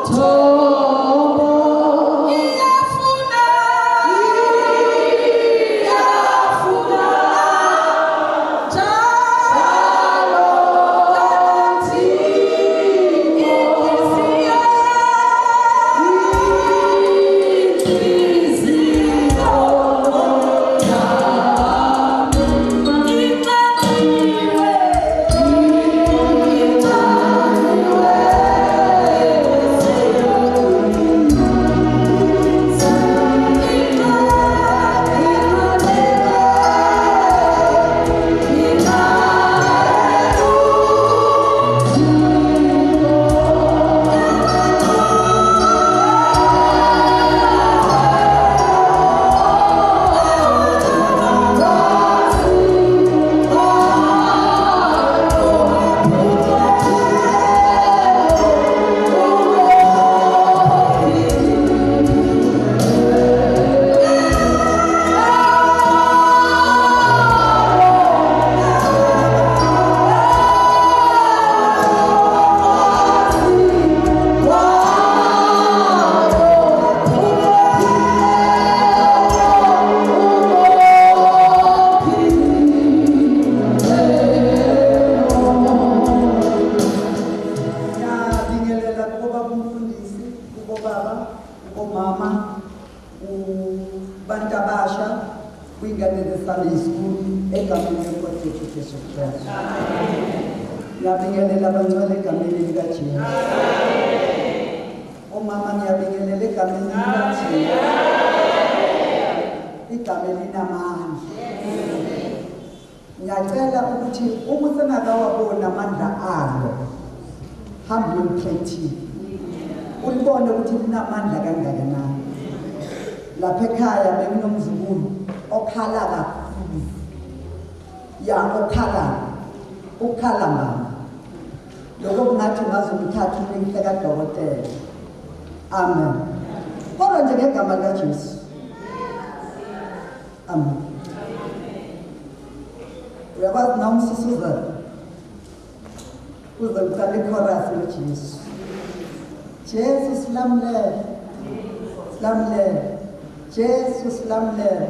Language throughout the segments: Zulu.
Umthombo. Iyafuna, iyafuna njalo inhliziyo, Inhliziyo inxaniwe, Ngiyabingelela kubobaba umfundisi, kubobaba, kubomama, kubantu abasha, kwingane ze-Sunday school egameni lenkosi yethu Jesu Kristu. Ngiyabingelela abangcwele egameni likaJesu. Omama ngiyabingelela egameni likaJesu. Igama elinamandla. Ngiyacela ukuthi uma usengakawaboni amandla alo, hamba uyolipractice. Ulibone ukuthi linamandla kangakanani. Lapha ekhaya benginomzukulu okhala kakhulu. Ya, okhala. Ukhala mama. Lokho kungathi ungazumthatha umnikise kadokotela. Amen. Kodwa nje ngegama likaJesu. Amen. Uyakwazi na umsusuzela? Uze uqale ichorus noJesu. Jesu silamulele. Silamulele. Jesu silamulele.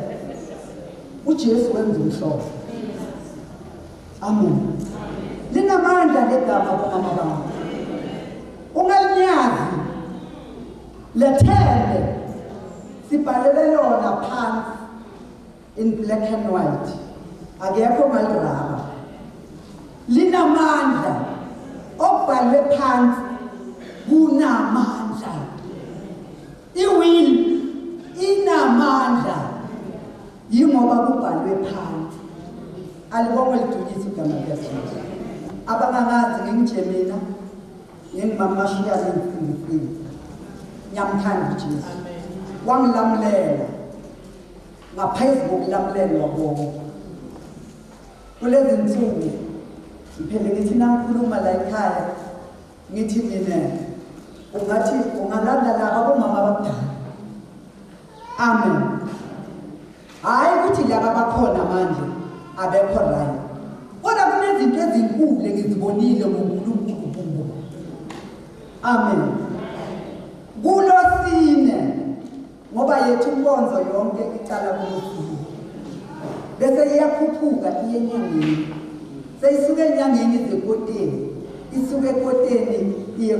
uJesu wenza umhlobo. Amen. Linamandla legama bomama bami. Ungalinyazi. Lethembe. Sibhalele lona phansi in black and white. Akekho ongaliraba. Linamandla. Okubhalwe phansi kunamandla. I-will inamandla. Yingoba kubhalwe phansi. Alibongwe lidunyiswe igama likaJesu. Abangangazi nginje mina, ngingumamashiyane ngifundisile. Ngiyamthanda uJesu. Wangilamulela ngaphezu kokulamulelwa konke. Kulezi nsuku ngiphele ngithi nangikhuluma la ekhaya ngithi mina ungathi ungalanda laba bomama abadala. Amen. Hayi ukuthi laba bakhona manje abekho right. Kodwa kunezinto ezinkulu engizibonile ngoNkulunkulu kubo. Amen. Kulosine ngoba yethu inkonzo yonke icala kulosine. Bese iyakhuphuka iye enyangeni. Seyisuka enyangeni ize ekoteni. Isuke ekoteni iye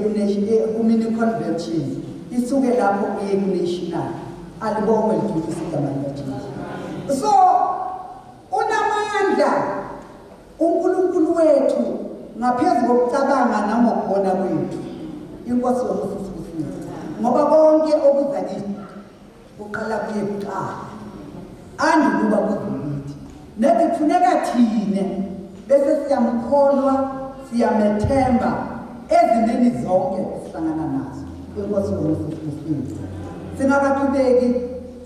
ku-mini convention. Isuke lapho iye ku-national. Alibongwe lidunyiswe igama likaJesu. So unamandla uNkulunkulu wethu ngaphezu kokucabanga nangokubona kwethu. Inkosi yomusa. Ngoba konke okuza kithi kuqala kuye kuqala. Andukuba kuze kithi. Nethi kufuneka thine bese siyamkholwa, siyamethemba ezimeni zonke esihlangana nazo. Inkosi yomusa. Singakaqhubeki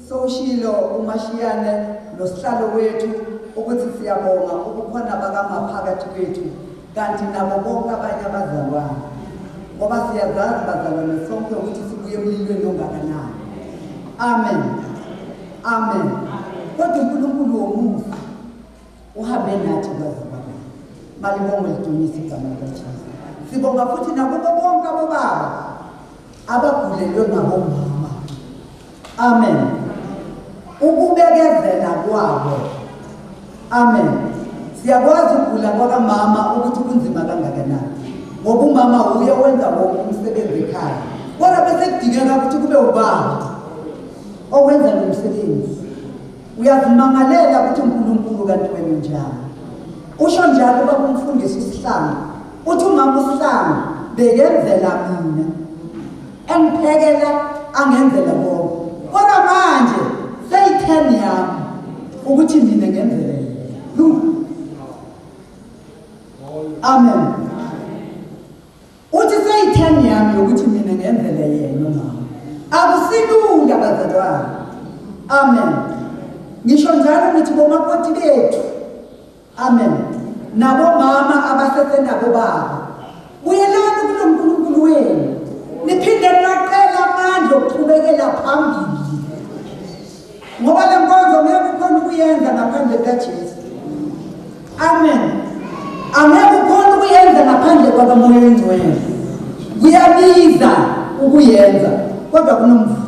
sowushilo uMashiyane nosihlalo wethu ukuthi siyabonga ukukhona bakamaphakathi kwethu kanti nabo bonke abanye abazalwane. Ngoba siyazazi bazalwane sonke ukuthi sibuye emlilweni ongakanani. Amen. Amen. Kodwa uNkulunkulu womusa uhambe nathi bazalwane. Malibongwe lidunyiswe igama likaJesu. Sibonga futhi nakubo bonke abobaba abagulelwe ngabomama. Amen. Ukubekezela kwabo. Amen. Siyakwazi ukugula kwakamama ukuthi kunzima kangakanani, ngoba umama uye wenza wonke umsebenzi ekhaya, kodwa bese kudingeka ukuthi kube ubaba owenza lo msebenzi. Uyazimangalela ukuthi uNkulunkulu kanti wena unjani. Usho njalo baba umfundisi uSihlangu, uthi umama uSihlangu bekenzela mina, engiphekela, angenzela konke, kodwa manje seyi-10 yami ukuthi mina ngenzele yena. Amen. Uthi seyi-10 yami yokuthi mina ngenzele yena umama. Akusilula bazalwane. Amen. Ngisho njalo ngithi bomakoti bethu. Amen. Nabomama abasesenabo baba, buyelani kulo nkulunkulu wenu, niphinde naqela amandla okuqhubekela phambili, ngoba le nkonzo ngeke ukhona ukuyenza ngaphandle kukaJesu. Amen. Angeke ukhona ukuyenza ngaphandle kwakaMoya oNgcwele. Kuyabiza ukuyenza, kodwa kunomvuzo.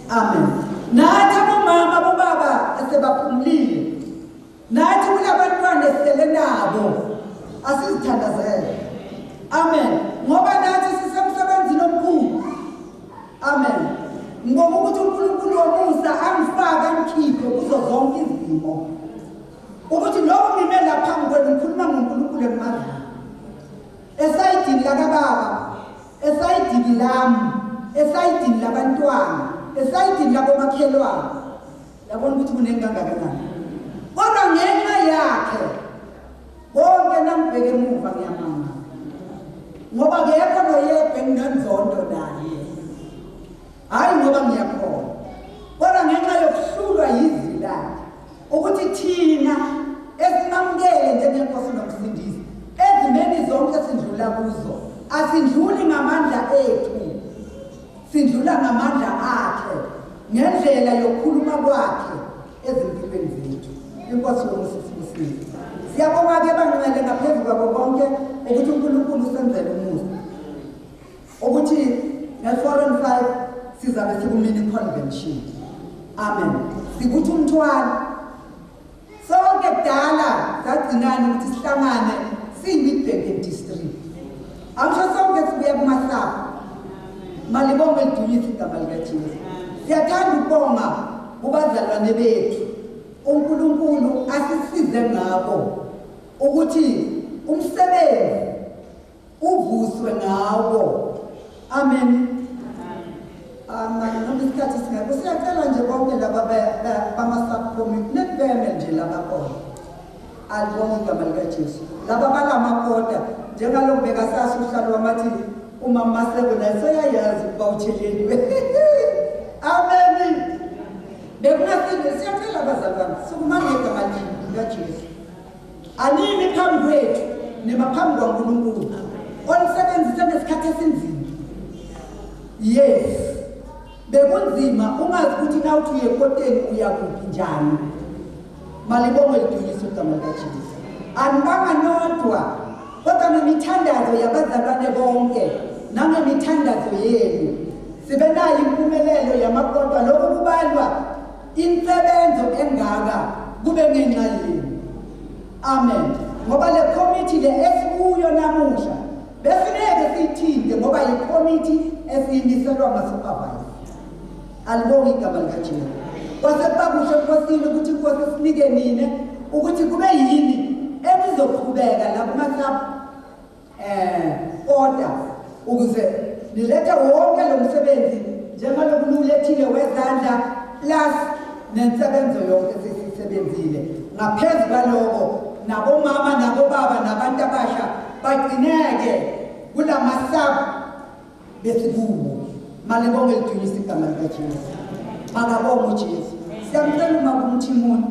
Amen. Nathi abomama abobaba esebaphumulile, nathi kulabantwana esihlele nabo, asizithandazele. Amen. Ngoba nathi sisemsebenzini omkhulu. Amen. Ngibonga ukuthi uNkulunkulu womusa angifake angikhiphe kuzo zonke izimo, ukuthi lokho ngime lapha phambi kwenu ngikhuluma ngoNkulunkulu engimaziyo, esayidini lakababa, esayidini lami, esayidini labantwana, esayidini labomakhelwane. Yabona ukuthi kuningi kangakanani, kodwa ngenxa yakhe konke nangibheke emuva ngiyamanga, ngoba akekho noyedwa enginenzondo naye. Hhayi ngoba ngiyakhona, kodwa ngenxa yokuhlulwa yizwi lakhe, ukuthi thina esimamukele njengenkosi nomsindisi ezimeni zonke sindlula kuzo, asindluli ngamandla ethu, sindlula ngamandla akhe, ngendlela yokukhuluma kwakhe ezimpilweni zethu. Inkosi yomusisibusile. Siyabonga-ke bangcwele ngaphezu kwabo bonke ukuthi uNkulunkulu usenzele umusa, ukuthi nge-4 and 5 sizabe siku-mini convention. Amen. Sikuthi umthwalo sonke kudala sagcinani ukuthi sihlangane siyi-Midbank District. Angisho sonke sibuya kumahlaba. Malibonge lidunyise igama likaJesu. Siyathanda ukubonga kubazalwane bethu, uNkulunkulu asisize ngabo ukuthi umsebenzi uvuswe ngawo. Amen. Amen. Noma isikhathi singekho, siyacela nje bonke laba bama-subcommittee nekubeme nje laba khona. Alibonge igama likaJesu. Laba balamakota njengalokhu bekasasa uhlalo wamathi umama Maseko naye seyayazi ukuba utheleliwe. Amen. Bekungasinde, siyacela abazalwane, sukumani ngegama likaJesu. Animi phambi kwethu, nima phambi kwaNkulunkulu onisebenzise ngesikhathi esinzima. Yes, bekunzima ungazi ukuthi na uthi uye ekoteni uyakuphi njani. Malibonge lidunyiswe igama likaJesu. Anibanga nodwa, kodwa ngemithandazo yabazalwane bonke nangemithandazo yenu sibe nayo impumelelo yamakotwa. Lokhu kubalwa insebenzo engaka kube ngenxa yenu. Amen. Ngoba le committee le esikuyo namuhla besingeke siyithinte, ngoba yikomiti esiyimiselwa ama-supervisor. Alibonge igama likaJesu. Kwase kuba kuhle enkosini ukuthi inkosi sinike nine ukuthi kube yini enizoqhubeka la kuma-sub order, ukuze nilethe wonke lo msebenzi njengaloku niwulethile wezandla plus nensebenzo yonke esesiyisebenzile. Ngaphezu kwaloko nabomama nabobaba nabantu abasha bagcineke kulama-sub besikuwo. Malibonge lidunyise igama likaJesu. Makabonge uJesu. Siyamcela ubaba uMthimunye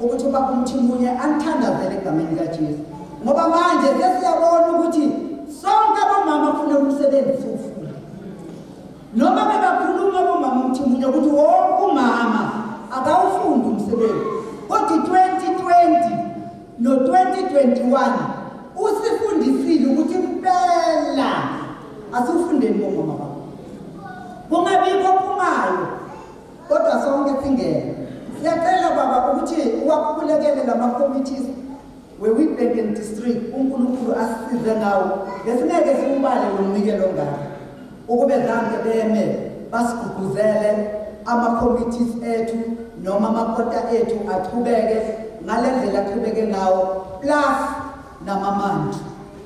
ukuthi ubaba uMthimunye anithandazele egameni likaJesu, ngoba manje sesiyabona ukuthi sonke abomama kufuneka umsebenzi siwufune. Noma bebakhuluma abomama uMthimunye ukuthi wonke umama akawufundi umsebenzi, kodwa i-2020 no-2021 usifundisile ukuthi impela asiwufundeni bomama babo. Kungabikho ophumayo kodwa sonke singene. Siyacela baba ukuthi uwakhulekele lama committees we-Witbank and District, uNkulunkulu asisize ngawo. Besingeke siwubale lo mnikelo ngaka ukube zange beme basigqugquzele ama-committees ethu noma amakota ethu achubeke ngale ndlela achubeke ngawo, plus namamandla.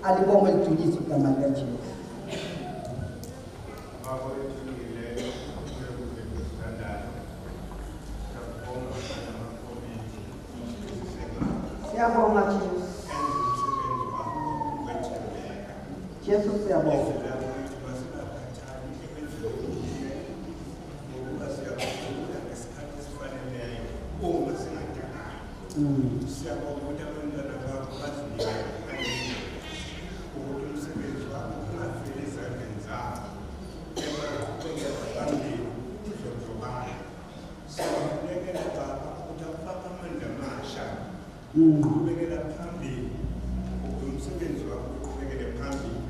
Alibongwe lidunyiswe igama likaJesu. Baba olungileyo, esithandayo, siyakubonga namakomiti esisengawo. Siyabonga Jesu. Enza umsebenzi wakho ngokwethembeka. Jesu, siyabonga. Izwi lakho lithi masingakhathali ekwenzeni okuhle, ngokuba siyakuvuna ngesikhathi esifaneleyo uma singadakali. Siyabonga ukuthi abantwana bakho bazinikele ngale ukuthi umsebenzi wakho ungafeli ezandleni zabo, kepha uqhubekele phambili udlondlobala. Siyakhulekela Baba ukuthi akufake amandla amasha uqhubekela phambili ukuze umsebenzi wakho uqhubekele phambili.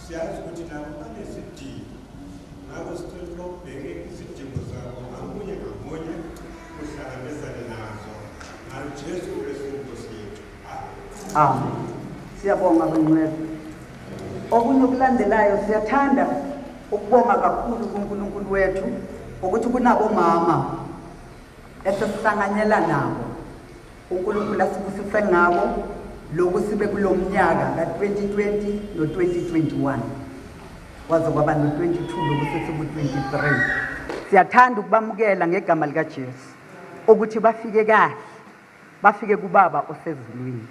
Siyazi ukuthi nabo banezidingo, ngakho sicela ukuba ubheke izidingo zabo ngamunye ngamunye, uhlangabezane nazo ngalo Jesu Kristu Inkosi yethu. Amen. Amen. Siyabonga bangcwele. Okunye okulandelayo, siyathanda ukubonga kakhulu kuNkulunkulu wethu ukuthi kunabomama esesihlanganyela nabo. uNkulunkulu asibusise ngabo lokhu sibe kulo mnyaka ka-2020 no-2021 waze kwaba no-22, lokhu sesiku-23. Siyathanda ukubamukela ngegama likaJesu ukuthi bafike kahle, bafike kubaba osezulwini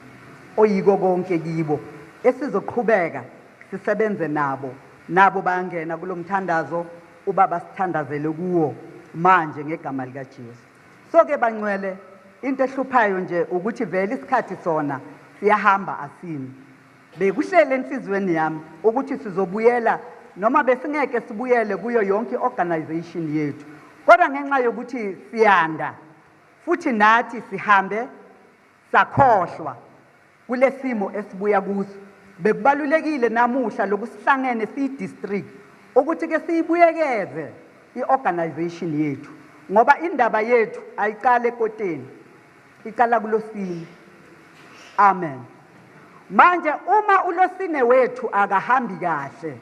oyiko konke kibo, esizoqhubeka sisebenze nabo. Nabo bayangena kulo mthandazo ubaba sithandazele kuwo manje ngegama likaJesu. So ke bangcwele, into ehluphayo nje ukuthi vele isikhathi sona siyahamba, asimi. Bekuhlele enhliziyweni yami ukuthi sizobuyela noma besingeke sibuyele kuyo yonke i-organization yethu, kodwa ngenxa yokuthi siyanda futhi nathi sihambe sakhohlwa kule simo esibuya kuso, bekubalulekile namuhla lokusihlangene siyi-district ukuthi ke siyibuyekeze i-organization yethu, ngoba indaba yethu ayiqale ekoteni, iqala kulosine. Amen. Manje uma ulosine wethu akahambi kahle,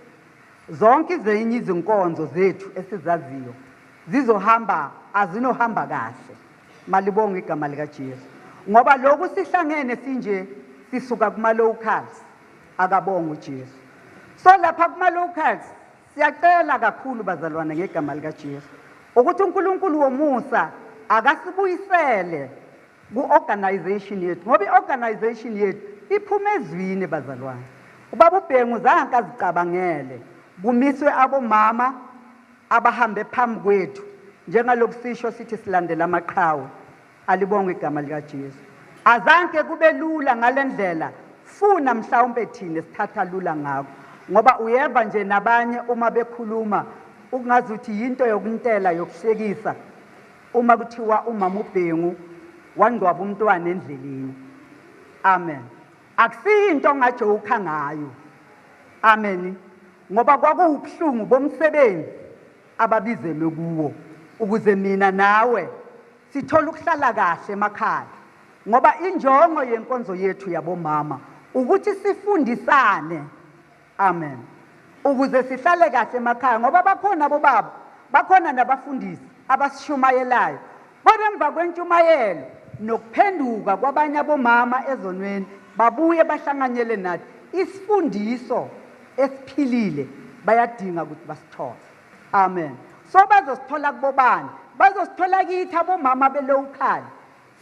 zonke izinye izinkonzo zethu esizaziyo zizohamba azinohamba kahle. Malibonge igama likaJesu, ngoba lokhu sihlangene sinje sisuka kuma locals. Akabonga uJesu. So lapha kuma locals siyacela kakhulu bazalwane ngegama likaJesu ukuthi uNkulunkulu womusa akasibuyisele ku-organization yethu, ngoba i-organization yethu iphuma ezwini bazalwane. Ubaba uBhengu zange azicabangele kumiswe abomama abahambe phambi kwethu, njengaloku sisho sithi silandela amaqhawe. Alibongwe igama likaJesu. Azange kube lula ngalendlela funa mhlawumbe thina sithatha lula ngakho, ngoba uyeva nje nabanye uma bekhuluma ukungazuthi yinto yokuntela yokuhlekisa uma kuthiwa umama uBhengu wangcwaba umntwana endleleni. Amen. Akusiyinto ongajowukha ngayo. Amen. Ngoba kwakuwubuhlungu bomsebenzi ababizelwe kuwo ukuze mina nawe sithole ukuhlala kahle emakhaya, ngoba injongo yenkonzo yethu yabomama ukuthi sifundisane. Amen. Ukuze sihlale kahle emakhaya, ngoba bakhona bobaba, bakhona nabafundisi abasishumayelayo, kodwa emva kwentshumayelo nokuphenduka kwabanye abomama ezonweni babuye bahlanganyele nathi isifundiso esiphilile, bayadinga ukuthi basithole. Amen. So bazosithola kubobani? Bazosithola kithi abomama be-local.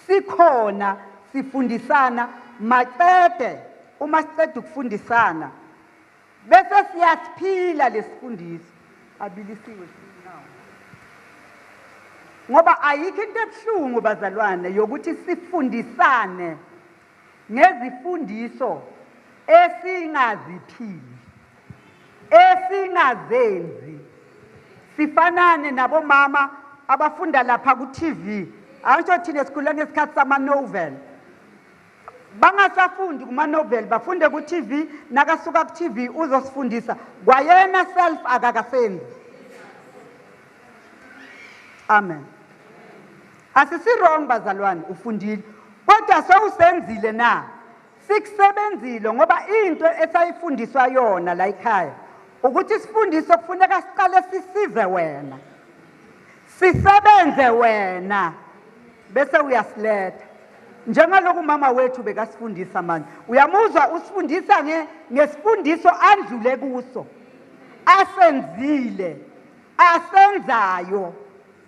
Sikhona sifundisana, macede uma siceda ukufundisana bese siyasiphila lesifundiso abilisiwe now, ngoba ayikho into ebuhlungu bazalwane yokuthi sifundisane ngezifundiso esingaziphili, esingazenzi. Sifanane nabomama abafunda lapha ku-TV. Angisho thina sikhule ngesikhathi sama-novel. Bangasafundi kuma-novel, bafunde ku-TV. Nakasuka ku-TV uzosifundisa kwayena self akakasenzi. Amen. Asisi-wrong bazalwane, ufundile kodwa sewusenzile na? Sikusebenzile, ngoba into esayifundiswa yona la ekhaya ukuthi sifundiswe kufuneka siqale sisize wena, sisebenze wena, bese uyasiletha. Njengaloku umama wethu bekasifundisa manje, uyamuzwa usifundisa ngesifundiso andlule kuso, asenzile, asenzayo.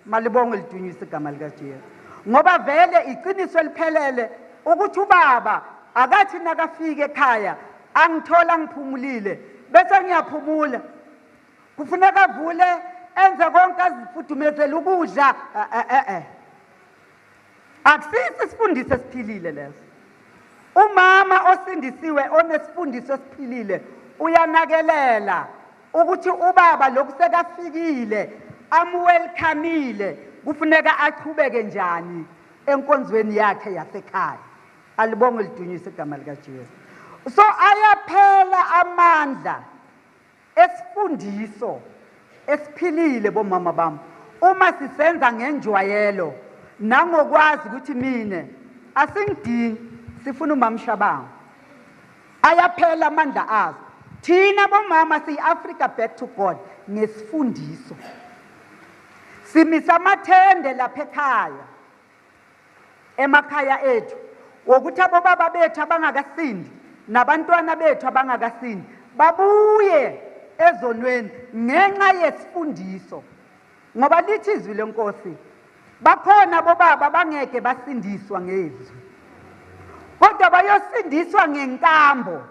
Malibongwe lidunyiswe igama likaJesu, ngoba vele iqiniso eliphelele ukuthi ubaba akathi nakafika ekhaya angithola ngiphumulile bese ngiyaphumula. Kufuneka avule, enze konke, azifudumezele ukudla. Akusisi isifundiso esiphilile leso. Umama osindisiwe onesifundiso esiphilile uyanakelela ukuthi ubaba lokhu sekafikile, amuwelcomile, kufuneka achubeke njani enkonzweni yakhe yasekhaya. Alibongwe lidunyiswe igama likaJesu. So ayaphela amandla esifundiso esiphilile bomama bami uma sisenza ngenjwayelo nangokwazi ukuthi mina asingidingi, sifuna umama Shabangu. Ayaphela amandla azo. Thina bomama siyi-Africa Back to God ngesifundiso. Simisa amathende lapha ekhaya, emakhaya ethu, wokuthi abobaba bethu abangakasindi nabantwana bethu abangakasindi babuye ezonweni ngenxa yesifundiso, ngoba lithi izwi lenkosi bakhona bobaba bangeke basindiswa ngezwi, kodwa bayosindiswa ngenkambo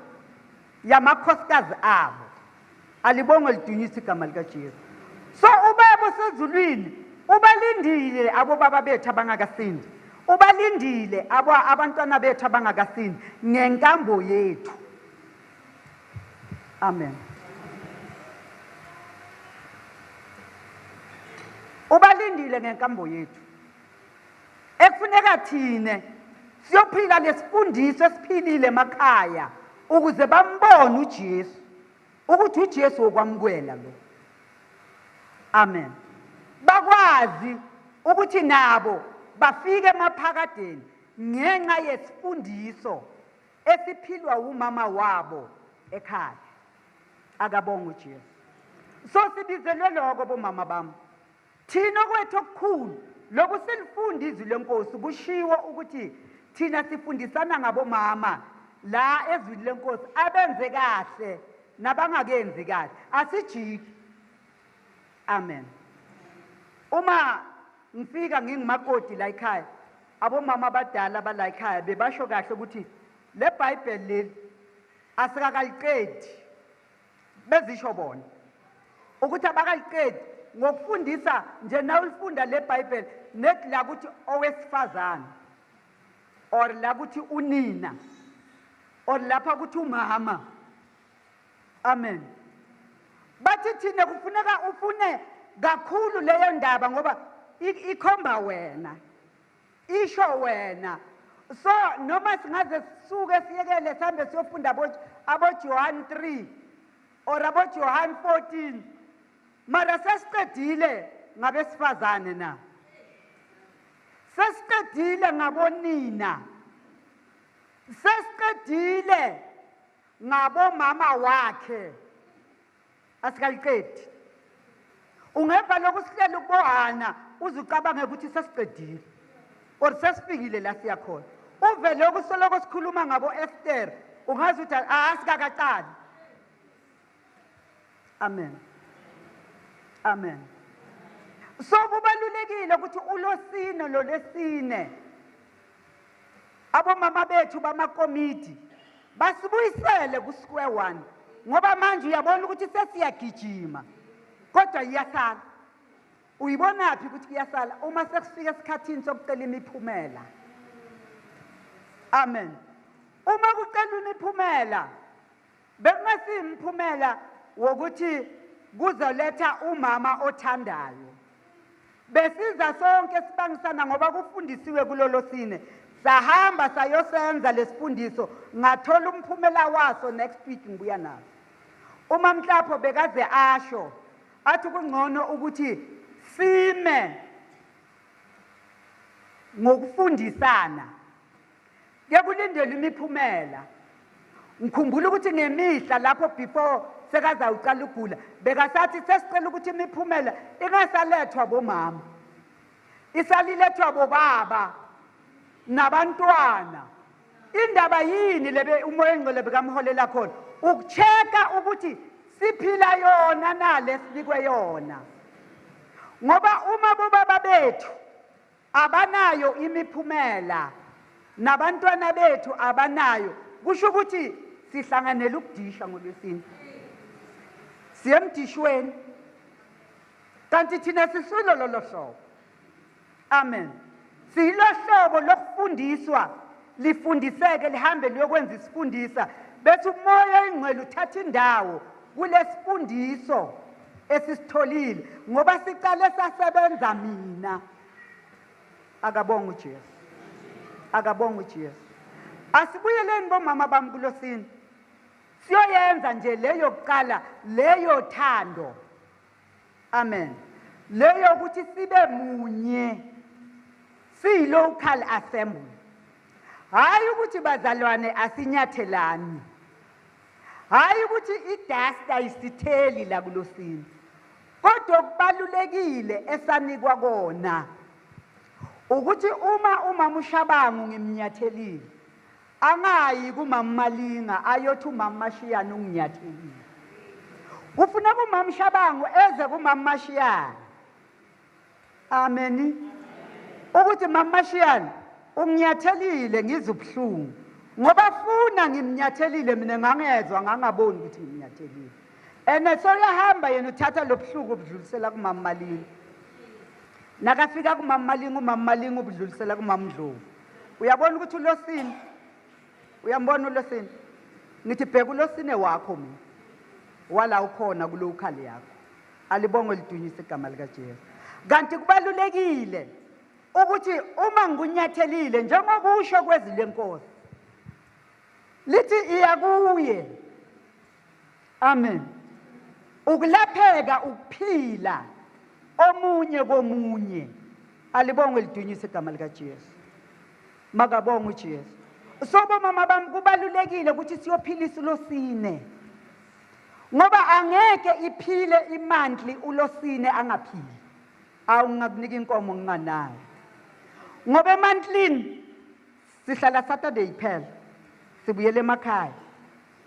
yamakhosikazi abo. Alibongwe lidunyiswe igama likaJesu. So ubaba osezulwini ubalindile abobaba bethu abangakasindi, ubalindile abo abantwana bethu abangakasindi ngenkambo yethu. Amen. Ubalindile ngenkambo yethu ekufuneka thine siyophila lesifundiso esiphilile emakhaya ukuze bambone uJesu, ukuthi uJesu wokwamukela lo. Amen. Bakwazi ukuthi nabo bafike emaphakadeni ngenxa yesifundiso esiphilwa umama wabo ekhaya. Akabonga uJesu. So sibizelwe lokho bomama bami. Thina okwethu okukhulu lokhu silifunda izwi lenkosi, kushiwo ukuthi thina sifundisana ngabomama la ezwini lenkosi, abenze kahle nabangakenzi kahle, asijiki. Amen. Uma ngifika ngingumakoti la ekhaya, abomama abadala bala ekhaya bebasho kahle ukuthi le Bhayibheli leli asikakaliqedi. Bezisho bona ukuthi abakaliqedi ngokufundisa nje. Nawulifunda le Bhayibheli nethi la kuthi owesifazane, or la kuthi unina, or lapha kuthi umama. Amen. Bathi thina kufuneka ufune kakhulu leyo ndaba ngoba ikhomba wena, isho wena. So noma singaze sisuke siyekele sihambe siyofunda abo-John 3 or abo-John 14, mara sesiqedile ngabesifazane na? Sesiqedile ngabonina, sesiqedile ngabomama wakhe, asikaliqedi. Ungeva lokhu sihleli ukubohana uze ucabange ukuthi sesiqedile or sesifikile la siyakhona. Uve lokhu soloko sikhuluma ngabo-Ester, ungazi ukuthi asikakaqali. Amen, amen. So kubalulekile ukuthi ulosine lolesine abomama bethu bamakomidi basibuyisele ku-square one, ngoba manje uyabona ukuthi sesiyagijima kodwa iyasala. Uyibonaphi ukuthi kuyasala? Uma sekufika esikhathini sokucela imiphumela. Amen. Uma kucelwa imiphumela, bekungasiyimiphumela wokuthi kuzoletha umama othandayo. Besiza sonke sibangisana ngoba kufundisiwe kulolo sine, sahamba sayosenza lesifundiso, ngathola umphumela waso next week ngibuya naso. Uma mhlapho bekaze asho athi kungcono ukuthi sime. Ngokufundisana ke kulindelwe imiphumela. Ngikhumbula ukuthi ngemihla lapho before sekazawucala ugula, bekasathi sesicela ukuthi imiphumela ingasalethwa bomama, isalilethwa bobaba nabantwana. Indaba yini lebe uMoya oNgcwele bekamholela khona? Ukucheka ukuthi siphila yona na lesinikwe yona, ngoba uma bobaba bethu abanayo imiphumela nabantwana bethu abanayo, kusho ukuthi sihlanganela ukudisha ngoLwesine, siye emdishweni, kanti thina sisulo lolo hlobo. Amen. Siyilo hlobo lokufundiswa, lifundiseke, lihambe liyokwenza isifundisa, bese uMoya oyiNgcwele uthatha indawo kulesifundiso esisitholile, ngoba sicale sasebenza. Mina akabonga uJesu, akabonga uJesu. Asibuyeleni bomama bami kulosini, siyoyenza nje leyo kuqala, leyo thando. Amen. Leyo ukuthi sibe munye, siyi-local assembly. Hhayi ukuthi bazalwane asinyathelani, hhayi ukuthi idust ayisitheli la kulosini, kodwa kubalulekile esanikwa kona ukuthi uma umama uShabangu ngimnyathelile, angayi kumama Malinga ayothi umama Mashiyane unginyathelile. Kufuneka umama Shabangu eze kumama Mashiyane. Ameni. Ukuthi mama Mashiyane unginyathelile, ngizwe ubuhlungu, ngoba funa ngimnyathelile, mina ngangezwa, ngangaboni ukuthi ngimnyathelile, and soyahamba yena uthatha lo buhlungu ubudlulisela kumama Malinga. Nakafika kumama Malinga, umama Malinga ubudlulisela kumama Ndlovu. Uyabona ukuthi ulosini, uyambona ulosini. Ngithi bheka ulosine wakho, mina wala ukhona kulocal yakho. Alibongwe lidunyise igama likaJesu. Kanti kubalulekile ukuthi uma ngikunyathelile, njengokusho kwezwi leNkosi lithi iya kuye. Amen. Ukulapheka, ukuphila omunye komunye. Alibongwe lidunyise igama likaJesu. Makabonge uJesu. So bomama bami, kubalulekile ukuthi siyophilisa ulosine, ngoba angeke iphile imonthly ulosine angaphili. Awu, ngingakunika inkomo nginganayo, ngoba emonthlyni sihlala Saturday kuphela, sibuyele emakhaya.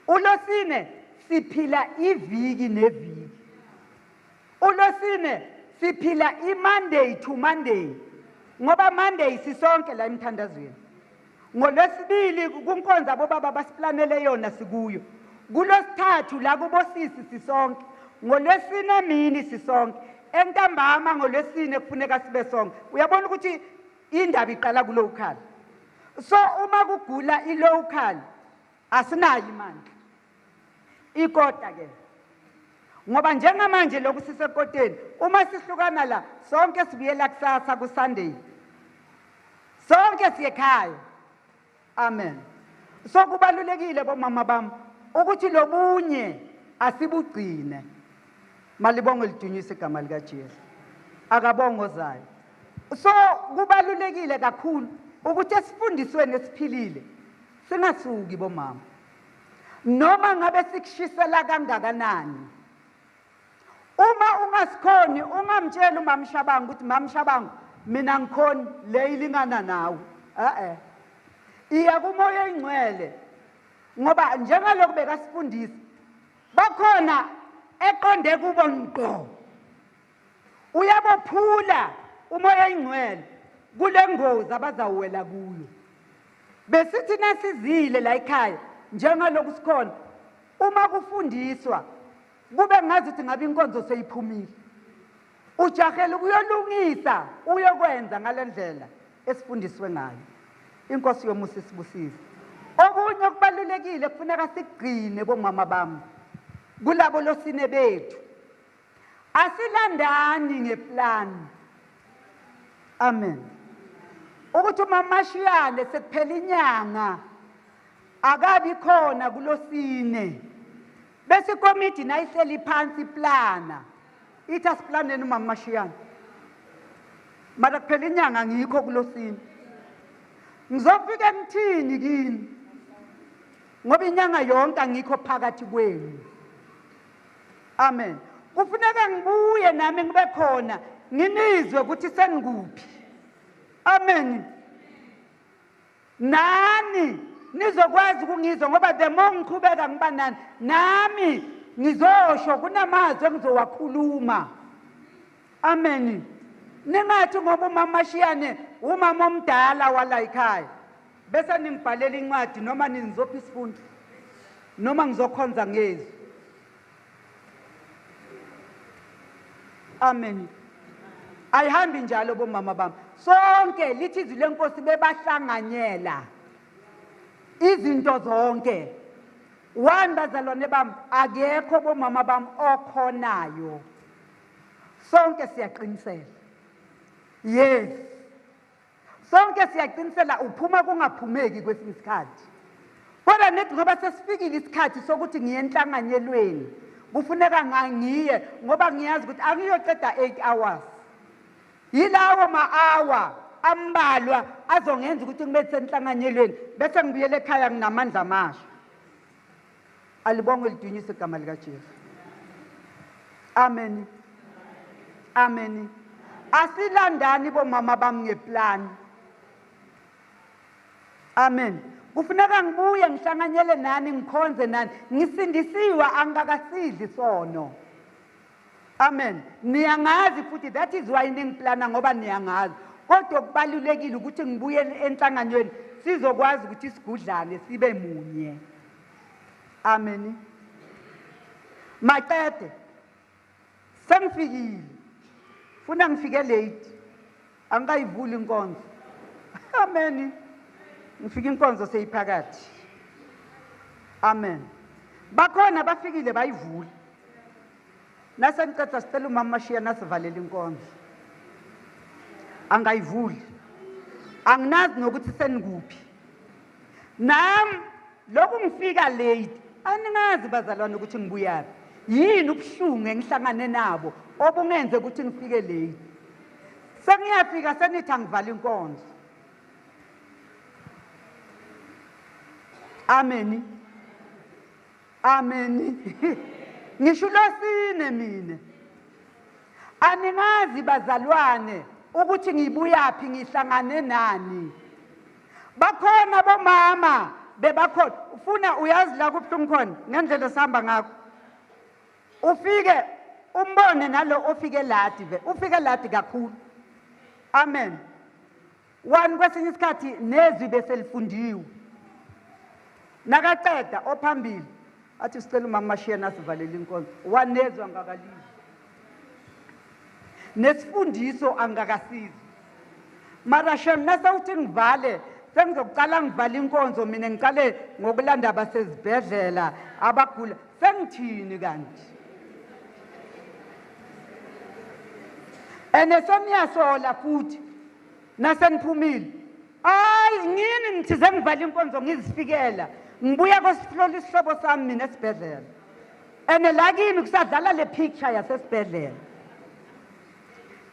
Ulosine siphila iviki neviki, ulosine siphila iMonday to Monday, ngoba Monday sisonke la emthandazweni, ngolwesibili kunkonzo abobaba basiplanele yona sikuyo, kulosithathu la kubosisi sisonke, ngolwesine mini sisonke, entambama ngolwesine kufuneka sibe sonke. Uyabona ukuthi indaba iqala kulocal. So uma kugula ilocal, asinayo imandla ikota ke, ngoba njengamanje lokhu sisekoteni, uma sihlukana la sonke sibuyela kusasa kuSunday, sonke siye ekhaya. Amen. So kubalulekile bomama bami ukuthi lobunye asibugcine. Malibonge lidunyise igama likaJesu. Akabongozayo. So kubalulekile kakhulu ukuthi esifundisweni esiphilile singasuki bomama, noma ngabe sikushisela kangakanani. Uma ungasikhoni, ungamtsheli umama Shabangu ukuthi mama Shabangu mina ngikhoni le ilingana nawe. Eh, iya kuMoya oyiNgcwele, ngoba njengalokhu bekasifundisa, bakhona eqonde kubo ngqo, uyabophula uMoya oyiNgcwele kule ngozi abazawuwela kuyo. Besithi nasizile la ekhaya, njengalokhu sikhona, uma kufundiswa kube ngazi ukuthi ngabe inkonzo seyiphumile, ujahela ukuyolungisa, uyokwenza ngale ndlela esifundiswe ngayo. Inkosi yomusa isibusise. Okunye okubalulekile kufuneka sigcine bomama bami kulabo losine bethu, asilandani ngeplan. Amen. Ukuthi umamashiyane sekuphela inyanga akabi khona kulosine, bese ikomidi nayihleli phansi iplana, ithi asiplaneni umama Mashiyane, mara kuphela inyanga ngikho kulosine. Ngizofika ngithini kini? Ngoba inyanga yonke angikho phakathi kwenu. Amen. Kufuneka ngibuye nami ngibe khona nginizwe ukuthi senikuphi. Amen. Nani nizokwazi ukungizwa ngoba the more ngiqhubeka ngiba nani nami ngizosho kunamazwi engizowakhuluma. Amen. Ningathi ngoba umama Mashiyane umama omdala wala ekhaya bese ningibhalela incwadi noma nizopha isifundo noma ngizokhonza ngezwi. Amen. Ayihambi njalo bomama bami. Sonke lithi izwi lenkosi bebahlanganyela izinto zonke. One bazalwane bami akekho bomama bami okhonayo. Sonke siyaqinisela. Yes. Sonke siyaqinisela uphuma kungaphumeki kwesinye isikhathi. Kodwa nithi ngoba sesifikile isikhathi sokuthi ngiye enhlanganyelweni kufuneka ngangiye ngoba ngiyazi ukuthi angiyoqeda 8 hours. Yilawo ma-hour ambalwa azongenza ukuthi ngibe senhlanganyelweni bese ngibuyele ekhaya nginamandla amasha. Alibongwe lidunyiswe igama likaJesu. Amen. Amen. Asilandani bomama bami ngeplani. Amen. Kufuneka ngibuye ngihlanganyele nani ngikhonze nani. Ngisindisiwe angikakasidli sono. Amen. Niyangazi futhi that is why ningiplana ngoba niyangazi. Kodwa kubalulekile ukuthi ngibuye enhlanganweni sizokwazi ukuthi isigudlane sibe munye. Amen. Maqede sengifikile. Funa ngifike late. Angikayivuli inkonzo. Amen. Ngifika inkonzo seyiphakathi. Amen. Bakhona bafikile bayivula. Nasengiceda sicela umama Mashiya nasivalela inkonzo. Angayivuli. Anginazi nokuthi senikuphi. Nami lokhu ngifika late aningazi bazalwane ukuthi ngibuyaphi. Yini ubuhlungu engihlangane nabo obungenze ukuthi ngifike late. Sengiyafika senithi angivala inkonzo. Amen. Amen. Ngisho losine mina. Aningazi bazalwane ukuthi ngibuyaphi ngihlangane nani. Bakhona bomama bebakhona. Ufuna uyazi la kubuhlungu khona ngendlela esihamba ngakho. Ufike umbone nalo ofike ladi ve ufike ladi kakhulu. Amen. One kwesinye isikhathi nezwi beselifundiwe. Nakaqeda ophambili athi sicela umama Mashiyana asivalele inkonzo. Wanezwa angakalizwa. Nesifundiso angakasizi. Mara shem nasewuthi ngivale sengizokuqala ngivale inkonzo mina ngiqale ngokulanda abasezibhedlela abagula sengithini kanti? Ene seniyasola futhi naseniphumile. Hayi ngini ngithize ngivala inkonzo ngizifikela ngibuya kosihlola isihlobo sami mina esibhedlela. Ene la kimi kusadlala le picture yasesibhedlela.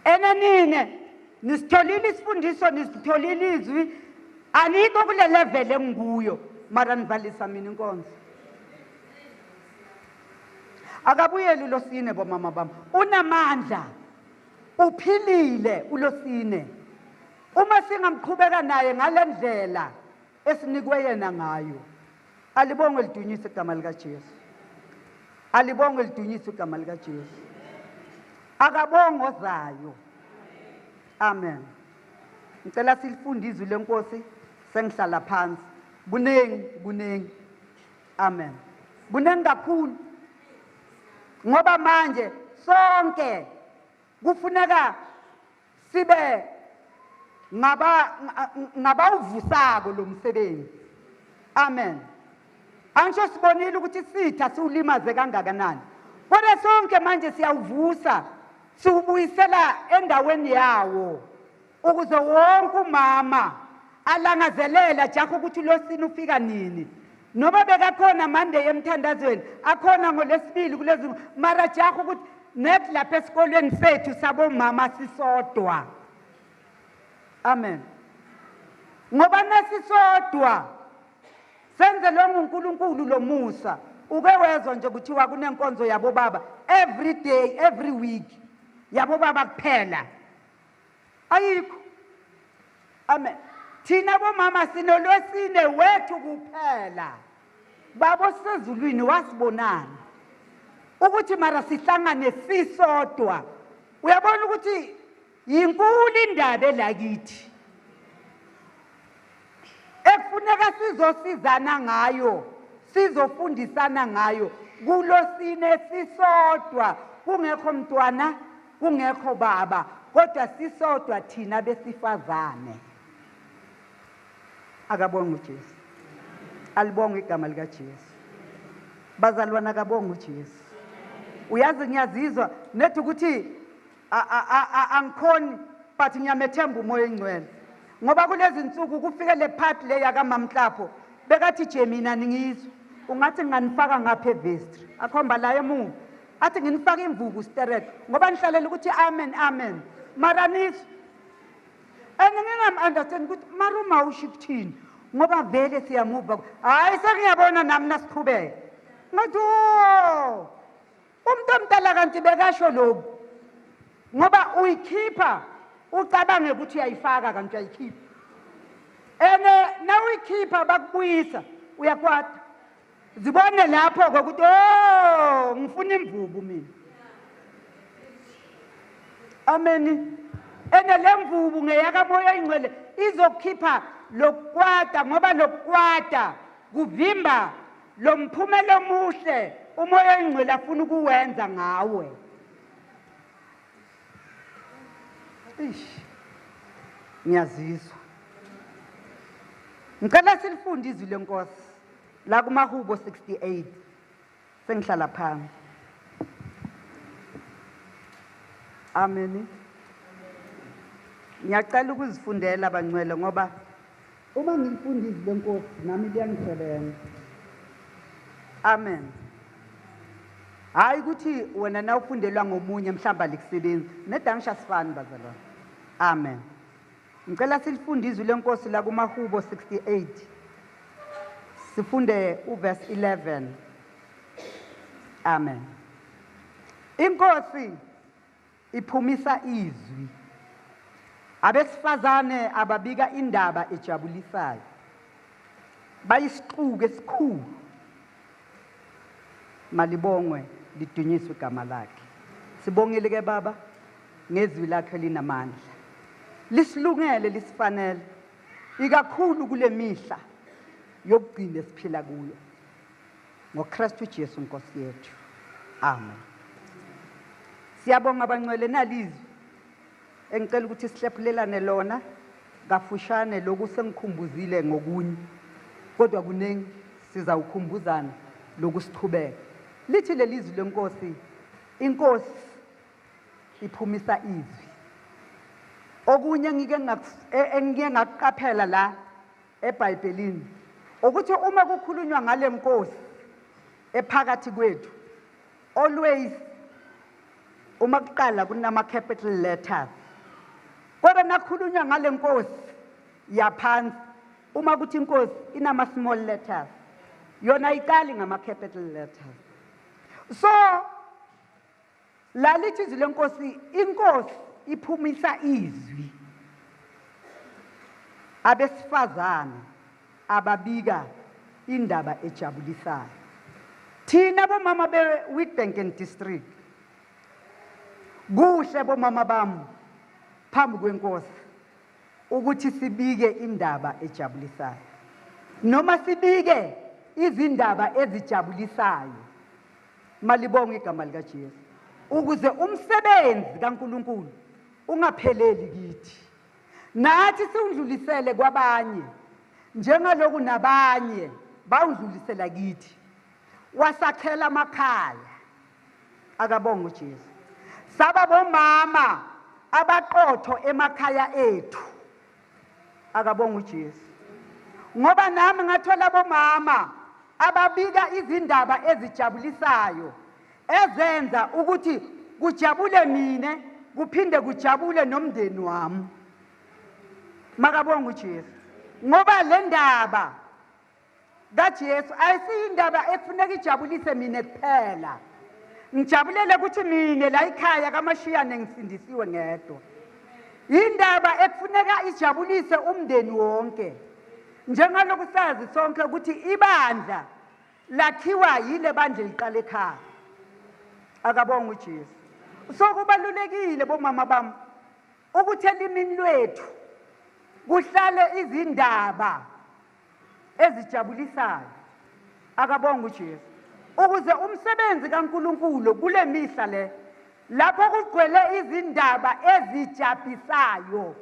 Ene nine nisitholile isifundiso nisitholile izwi anikho kule level engikuyo mara nivalisa mina inkonzo. Akabuyeli ulosine bomama bami. Unamandla. Uphilile ulosine. Uma singamqhubeka naye ngalendlela esinikwe yena ngayo. Alibongwe lidunyiswe igama likaJesu. Alibongwe lidunyiswe igama likaJesu. Akabongo ozayo. Amen. Ngicela silifunde izwi lenkosi sengihlala phansi. Kuningi kuningi. Amen. Kuningi kakhulu. Ngoba manje sonke kufuneka sibe ngaba ngabawuvusako lo msebenzi. Amen. Angisho sibonile ukuthi isitha siwulimaze kangakanani. Kodwa sonke manje siyawuvusa siwubuyisela endaweni yawo ukuze wonke umama alangazelela jaha ukuthi losini ufika nini. Noma bekakhona Monday emthandazweni, akhona ngolesibili kulezi mara jaha ukuthi net lapha esikolweni sethu sabomama sisodwa. Amen. Ngoba nasisodwa senzelwe nguNkulunkulu lomusa. Uke wezwa nje kuthiwa kunenkonzo yabobaba every day, every week, yabobaba kuphela? Ayikho. Amen. Thina bomama sinolwesine wethu kuphela. Baba osezulwini wasibonana ukuthi mara sihlangane sisodwa. Uyabona ukuthi yinkulu indaba elakithi ekufuneka sizosizana ngayo, sizofundisana ngayo kulosine sisodwa, kungekho mntwana, kungekho baba, kodwa sisodwa thina besifazane. Akabonge uJesu. Alibonge igama likaJesu. Bazalwana, akabonge uJesu. Uyazi, ngiyazizwa nethi ukuthi angikhoni, but ngiyamethemba uMoya oNgcwele, ngoba kulezi nsuku kufike le part le yakamamhlapho bekathi je mina ningizwe ungathi nginganifaka ngapha evestry, akhomba la emuva, athi nginifaka imvubu sterek ngoba nihlalela ukuthi amen, amen, mara nizwe. And ngingam-understand ukuthi mara uma usho ukuthini, ngoba vele siyamuva. Hhayi, sengiyabona nami nasiqhubeka ngathi o umuntu omdala kanti bekasho lokhu, ngoba uyikhipha ucabange ukuthi uyayifaka, kanti uyayikhipha. And nawuyikhipha bakubuyisa, uyakwata. Zibone lapho-ke ukuthi o ngifuna imvubu mina. Ameni. Ene le mvubu ngeyakaMoya oyiNgcwele, izokhipha lokukwata, ngoba lokukwata kuvimba lo mphumela omuhle uMoya oyiNgcwele afuna ukuwenza ngawe. Ish, ngiyazizwa. Ngicela silifunde izwi leNkosi la kumaHubo 68. Sengihlala phansi. Amen. Ngiyacela ukuzifundela, bangcwele, ngoba uma ngilifunda izwi leNkosi nami liyangisebenza. Amen. Hayi ukuthi wena nawufundelwa ngomunye mhlawumbe alikusebenzi. Nedansha sifani, bazalwane. Amen. Ngicela silifunde izwi leNkosi la kumaHubo 68, sifunde uverse 11. Amen. Inkosi iphumisa izwi, abesifazane ababika indaba ejabulisayo bayisixuku esikhulu. Malibongwe lidunyiswe igama lakhe. Sibongile ke Baba ngezwi lakhe linamandla, lisilungele, lisifanele ikakhulu kule mihla yokugcina esiphila kuyo, ngoKristu Jesu Nkosi yethu. Amen. Siyabonga, bangcwele. Nalizwi engicela ukuthi sihlephulelane lona kafushane. Lokhu sengikhumbuzile ngokunye, kodwa kuningi sizawukhumbuzana lokhu sichubeka. Lithi lelizwi leNkosi, inkosi iphumisa izwi. Okunye ngike engike ngakuqaphela la eBhayibhelini ukuthi uma kukhulunywa ngale nkosi ephakathi kwethu, always uma kuqala kunama capital letters, kodwa nakhulunywa ngale nkosi yaphansi, uma kuthi inkosi inama small letters, yona ayiqali ngama capital letters. So la lithi izwi lenkosi, inkosi iphumisa izwi, abesifazane ababika indaba ejabulisayo. Thina bomama be-Witbank and District, kuhle bomama bami phambi kwenkosi ukuthi sibike indaba ejabulisayo, noma sibike izindaba ezijabulisayo. Malibonge igama likaJesu, ukuze umsebenzi kaNkuluNkulu ungapheleli kithi, nathi siwudlulisele kwabanye njengaloku nabanye bawudlulisela kithi. Wasakhela amakhaya. Akabonge uJesu. Saba bomama abaqotho emakhaya ethu. Akabonge uJesu, ngoba nami ngathola bomama ababika izindaba ezijabulisayo ezenza ukuthi kujabule mina, kuphinde kujabule nomndeni wami. Makabonge uJesu. Ngoba le ndaba kaJesu ayisiyindaba ekufuneka ijabulise mina kuphela. Ngijabulele ukuthi mina la ekhaya kaMashiyane ngisindisiwe ngedwa. Indaba ekufuneka ijabulise umndeni wonke. Njengaloku sazi sonke ukuthi ibandla lakhiwa yile bandla liqala ekhaya. Akabonga uJesu. So kubalulekile bomama bami ukuthi elimini lwethu kuhlale izindaba ezijabulisayo. Akabonga uJesu. Ukuze umsebenzi kaNkuluNkulu kule mihla le lapho kugcwele izindaba ezijabhisayo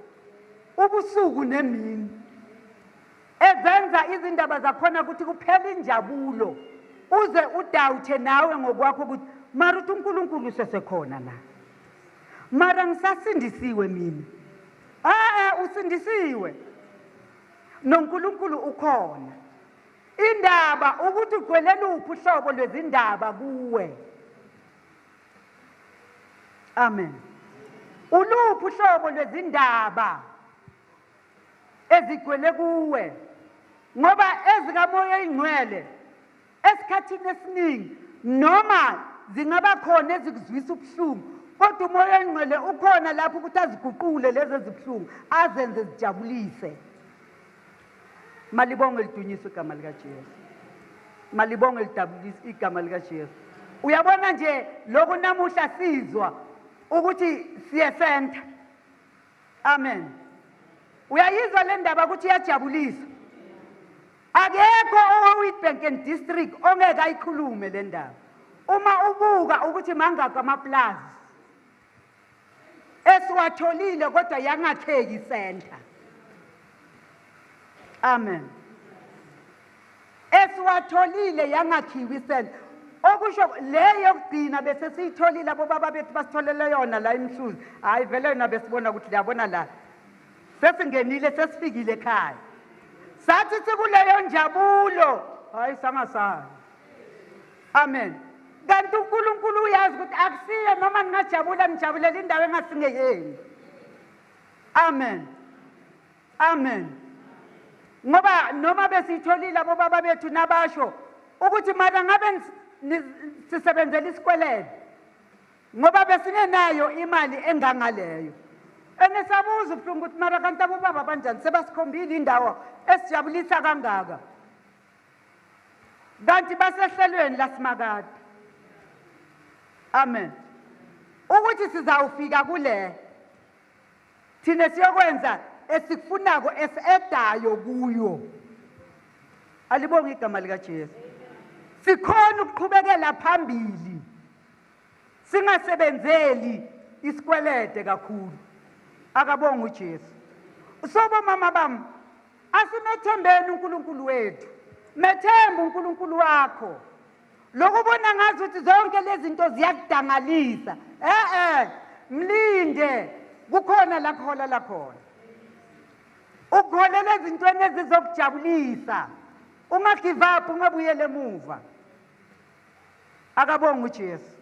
ubusuku nemini ezenza izindaba zakhona ukuthi kuphela injabulo uze udawuthe nawe ngokwakho ukuthi mara uthi uNkulunkulu usesekhona na, mara ngisasindisiwe mina. A-e, usindisiwe noNkulunkulu ukhona. Indaba ukuthi ugcwele luphi uhlobo lwezindaba kuwe. Amen. Uluphi uhlobo lwezindaba ezigcwele kuwe? Ngoba ezikaMoya oyingcwele esikhathini esiningi noma zingaba khona ezikuzwisa ubuhlungu, kodwa uMoya oyingcwele ukhona lapho ukuthi aziguqule lezi ezibuhlungu azenze zijabulise. Malibonge lidunyiswe igama likaJesu. Malibonge lidabulise igama likaJesu. Uyabona nje lokhu namuhla sizwa ukuthi siyesenta. Amen. Uyayizwa le ndaba ukuthi iyajabulisa. Akekho owe-Witbank and District ongeke ayikhulume le ndaba. Uma ubuka ukuthi mangaki amaplazi esiwatholile kodwa yangakheki isenta. Amen. Esiwatholile yangakhiwa isenta. Okusho le yokugcina bese siyitholile abobaba bethu basitholele yona la eMhluzi. Hayi vele yona besibona ukuthi liyabona la. Sesingenile sesifikile ekhaya. Sathi sikuleyo njabulo, hayi sangasazi. Amen. Kanti uNkulunkulu uyazi ukuthi akusiyo noma ningajabula nijabulela indawo engasingeyenu. Amen. Amen. Ngoba noma besitholile abobaba bethu nabasho ukuthi mara ngabe sisebenzela isikwelede ngoba besingenayo imali engangaleyo. Enisabuza ubuhlungu ukuthi mara kanti abobaba banjani sebasikhombile indawo esijabulisa kangaka. Kanti basehlelweni lasimakade. Amen. Ukuthi sizawufika kule thina siyokwenza esikufunako esedayo kuyo. Alibonge igama likaJesu. Sikhona ukuqhubekela phambili singasebenzeli isikwelede kakhulu. Akabonge uJesu. Sobo mama bami, asimethembeni uNkulunkulu wethu. Methembe uNkulunkulu wakho. Lokubona ngazi ukuthi zonke lezi zinto ziyakudangalisa. Eh mlinde, kukhona la kuholela khona. Ukuholela ezintweni ezizokujabulisa. Unga give up, ungabuyele emuva. Akabonge uJesu.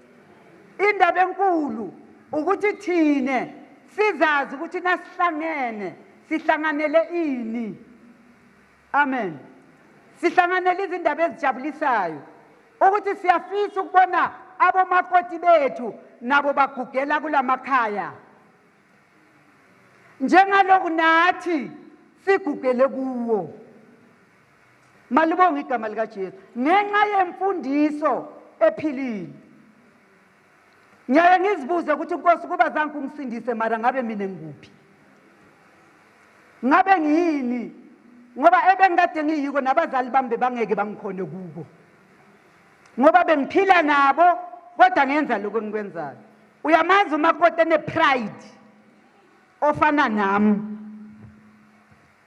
Indaba enkulu ukuthi thine sizazi ukuthi nasihlangene sihlanganele ini. Amen. Sihlanganele izindaba ezijabulisayo ukuthi siyafisa ukubona abomakoti bethu nabo bagugela kulamakhaya njengaloku nathi sigugele kuwo. Malibonge igama likaJesu ngenxa yemfundiso ephilile. Ngiyaye ngizibuze ukuthi Nkosi kuba zange ungisindise mara ngabe mina ngikuphi? Ngabe ngiyini? Ngoba ebengikade ngiyiko nabazali bami bebangeke bangikhone kuko. Ngoba bengiphila nabo kodwa ngenza lokho engikwenzayo. Uyamazi umakoti ene-pride ofana nami.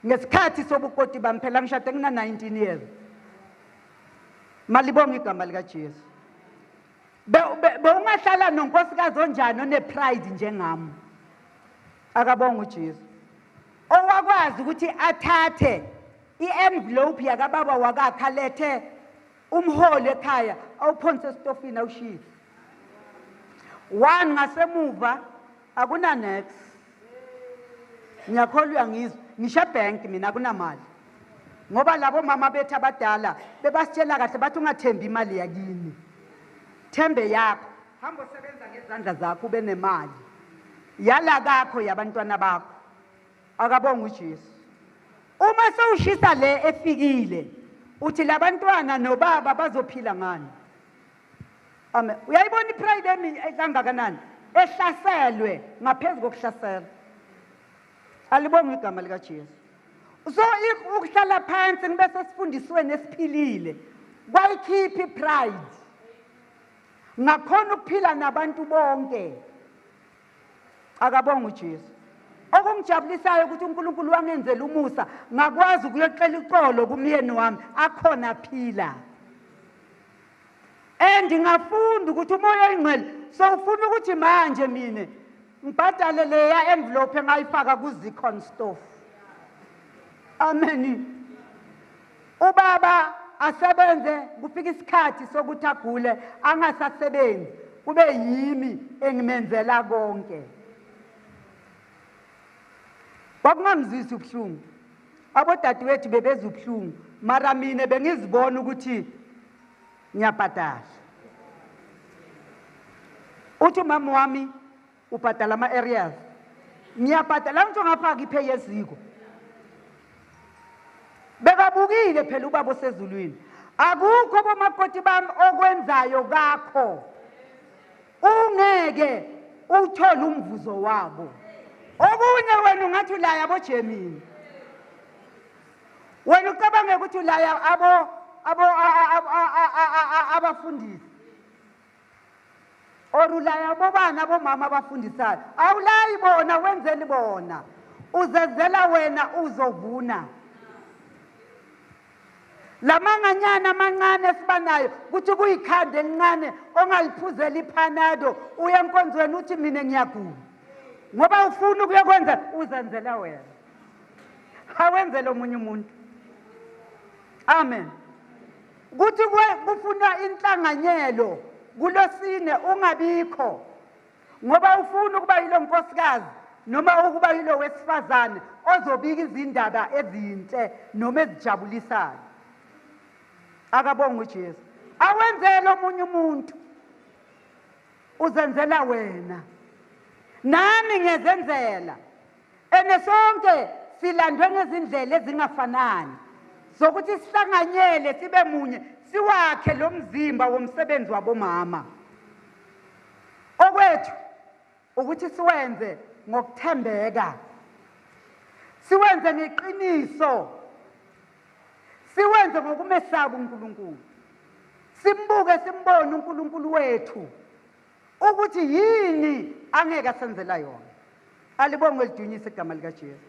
Ngesikhathi sobukoti bami phela ngishade ngina 19 years. Malibonge igama likaJesu. Bewungahlala nonkosikazi onjani one-pride njengami? Akabonge uJesu. Owakwazi ukuthi athathe i-envelope yakababa wakakhe alethe umholi ekhaya awuphonse esitofini awushise. One ngasemuva akuna next. Ngiyakholwa uyangizwa. Ngisho ebank mina akunamali. Ngoba labo mama bethu abadala bebasitshela kahle bathi ungathembi imali yakini. Thembe yakho. Hamba usebenza ngezandla zakho ube nemali. Yala kakho yabantwana bakho. Akabonga uJesu. Uma sewushisa le efikile uthi labantwana nobaba bazophila ngani? Amen. Uyayibona ipride emi kangakanani? Ehlaselwe ngaphezu kokuhlasela. Alibonge igama likaJesu. So ukuhlala phansi ngibe sesifundisweni esiphilile kwayikhipha ipride. Ngakhona ukuphila nabantu bonke. Akabonge uJesu. Okungijabulisayo ukuthi uNkulunkulu wangenzela umusa ngakwazi ukuyocela uxolo kumyeni wami akhona aphila. And ngafunda ukuthi umoya oyingcwele sowufuna ukuthi manje mina ngibhadale leya envelope engayifaka ku-Zicon stove. Amen. Ubaba asebenze kufika isikhathi sokuthi agule angasasebenzi kube yimi engimenzela konke. Kwakungamzwisi ubuhlungu. Abodadewethu bebeza ubuhlungu mara mina bengizibona ukuthi ngiyabhadala. Uthi umama wami ubhadala ama-areas. Ngiyabhadala ngisho ngafaka ipay yeziko. Bekabukile phela ubaba osezulwini. Akukho bomakoti bami okwenzayo kakho. Ungeke uthole umvuzo wabo. Okunye wena ungathi ulaya aboJemini. Wena ucabange ukuthi ulaya abo abo abafundisi. Or ulaya bobani abomama abafundisayo? Awulayi bona, wenzeli bona. Uzenzela wena uzovuna. Lamanganyana amancane esibanayo kuthi kuyikhanda elincane ongaliphuzela ipanado uye enkonzweni uthi mina ngiyagula. Ngoba ufuna ukuyokwenza uzenzela wena. Awenzele omunye umuntu. Amen. Kuthi kufunwa inhlanganyelo kulosine ungabikho ngoba ufuna ukuba yilo nkosikazi noma ukuba yilo wesifazane ozobika izindaba ezinhle noma ezijabulisayo. Akabonge uJesu. Awenzele omunye umuntu. Uzenzela wena. Nami ngiyazenzela. Ene sonke silandwe ngezindlela ezingafanani zokuthi sihlanganyele sibe munye siwakhe lo mzimba womsebenzi wabomama. Okwethu ukuthi siwenze ngokuthembeka, siwenze ngeqiniso, siwenze ngokumesaba uNkulunkulu, simbuke simbone uNkulunkulu wethu ukuthi yini angeke asenzela yona. Alibongwe lidunyise igama likaJesu.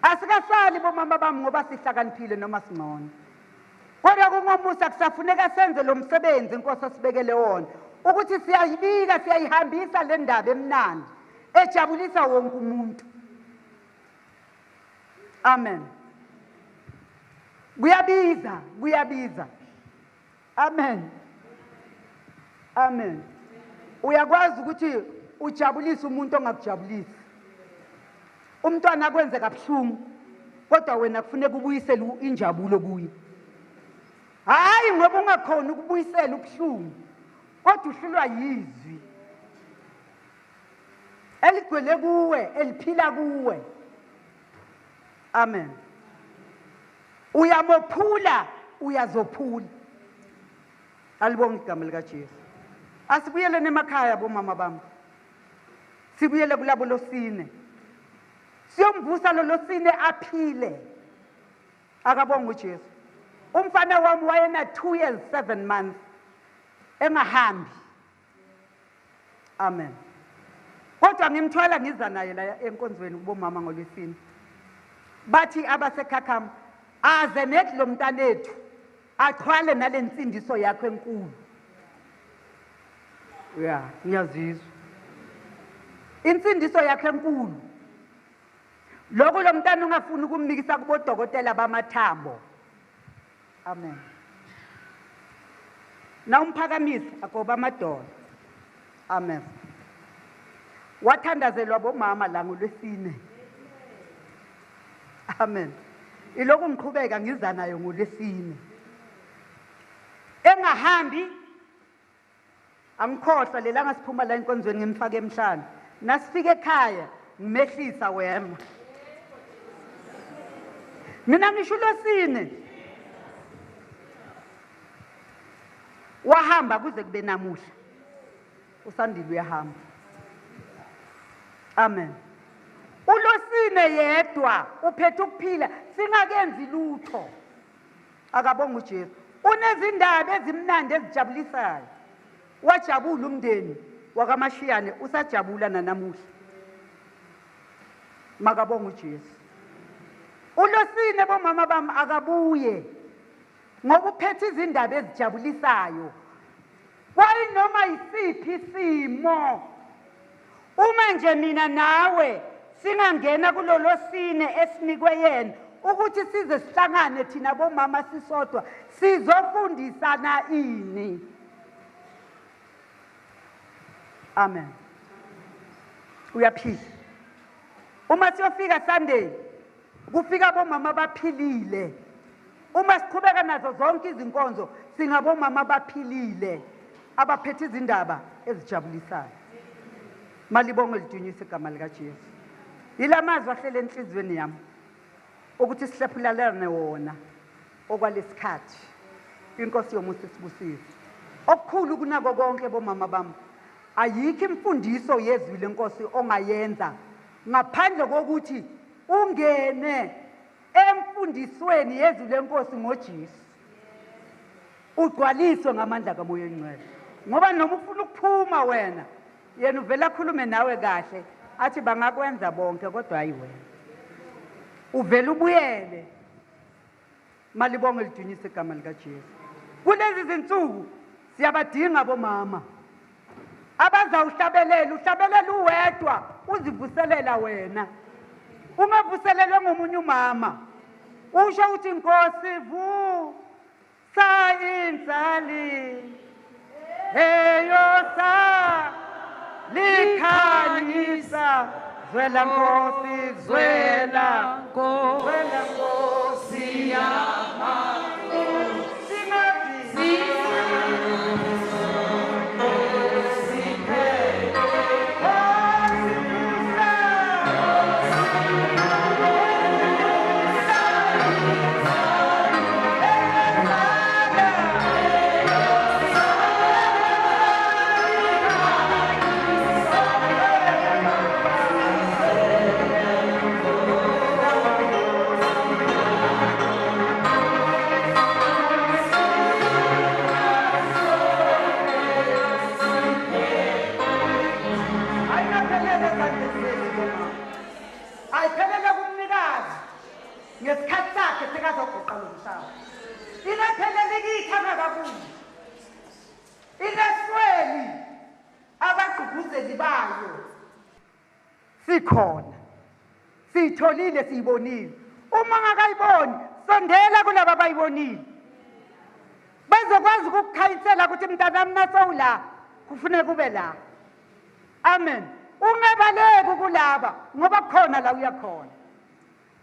Asikasali bomama bami ngoba sihlakaniphile noma singcono. Kodwa kungomusa kusafuneka senze lo msebenzi inkosi asibekele wona ukuthi siyayibika siyayihambisa le ndaba emnandi ejabulisa wonke umuntu. Amen. Kuyabiza, kuyabiza. Amen. Amen. Uyakwazi ukuthi ujabulise umuntu ongakujabulisi. Umntwana akwenze kabuhlungu kodwa wena kufuneka ubuyisele injabulo kuye. Hayi ngoba ungakhona ukubuyisela ubuhlungu kodwa uhlulwa yizwi eligcwele kuwe eliphila kuwe. Amen. Uyamophula uyazophula. Alibonge igama likaJesu. Asibuyeleni emakhaya bomama bami. Sibuyele kulabo losine. Siyomvusa lo losine aphile. Akabonge uJesu. Umfana wami wayena 2 years 7 months engahambi. Amen. Kodwa ngimthwala ngiza naye la enkonzweni kubomama ngolwesine. Bathi abasekhakham aze nethi lo mntanethu athwale nalensindiso yakho enkulu. Ya, ngiyazizwa. Insindiso yakhe enkulu. Lokho lo mntana ungafuni ukumnikisa kubodokotela bamathambo. Amen. Nawumphakamisa agoba amadolo. Amen. Wathandazelwa bomama la ngolwesine. Amen. Ilokhu ngiqhubeka ngiza nayo ngolwesine. Engahambi angikhohlwa lelanga siphuma la enkonzweni ngimfake emhlane. Nasifika ekhaya ngimehlisa wema. Mina ngisho ulwesine. Wahamba kuze kube namuhla. Usandile uyahamba. Amen. Ulosine yedwa uphethe ukuphila singakenzi lutho. Akabonga uJesu. Unezindaba ezimnandi ezijabulisayo. Wajabula umndeni wakaMashiyane usajabula nanamuhla. Makabonga uJesu. Ulosine bomama bami akabuye ngoba uphethe izindaba ezijabulisayo. Kwayinoma yisiphi isimo uma nje mina nawe singangena kulolo sine esinikwe yena ukuthi size sihlangane thina bomama sisodwa sizofundisana ini. Amen. Uyaphila. Uma siyofika Sunday kufika bomama abaphilile. Uma siqhubeka nazo zonke izinkonzo singabomama abaphilile abaphethe izindaba ezijabulisayo. Malibongwe lidunyiswe igama likaJesu. Yila mazwi ahlele enhliziyweni yami ukuthi sihlephulalane wona okwalesikhathi. Inkosi yomusa isibusise. Okukhulu kunako konke bomama bami, ayikho imfundiso yezwi lenkosi ongayenza ngaphandle kokuthi ungene emfundisweni yezwi lenkosi ngoJesu, ugcwaliswe ngamandla kaMoya oNgcwele. Ngoba noma ufuna ukuphuma wena, yena uvela akhulume nawe kahle athi bangakwenza bonke kodwa hayi wena. Uvela ubuyele. Malibonge lidunyise igama likaJesu. Kulezi zinsuku siyabadinga bomama abazawuhlabelela. Uhlabelela uwedwa, uzivuselela wena, ungavuselelwe ngomunye umama. Usho ukuthi Nkosi vusa insali eyosa likhanyisa, zwela Nkosi, zwela, zwela Nkosi yama singathi. Ayinaphelele ezandleni zethu bomama, ayiphelele kumnikazi ngesikhathi sakhe sekazogoqa lo mhlaba. Inaphelele kithi angakabuyi, inesweli abagqugquzeli bayo. Sikhona, siyitholile, siyibonile. Uma ungakayiboni, sondela kulaba abayibonile, bazokwazi ukukukhanyisela ukuthi mntanami nasowula kufuneka ube la. Amen. Ungabaleki kulaba ngoba kukhona la uyakhona.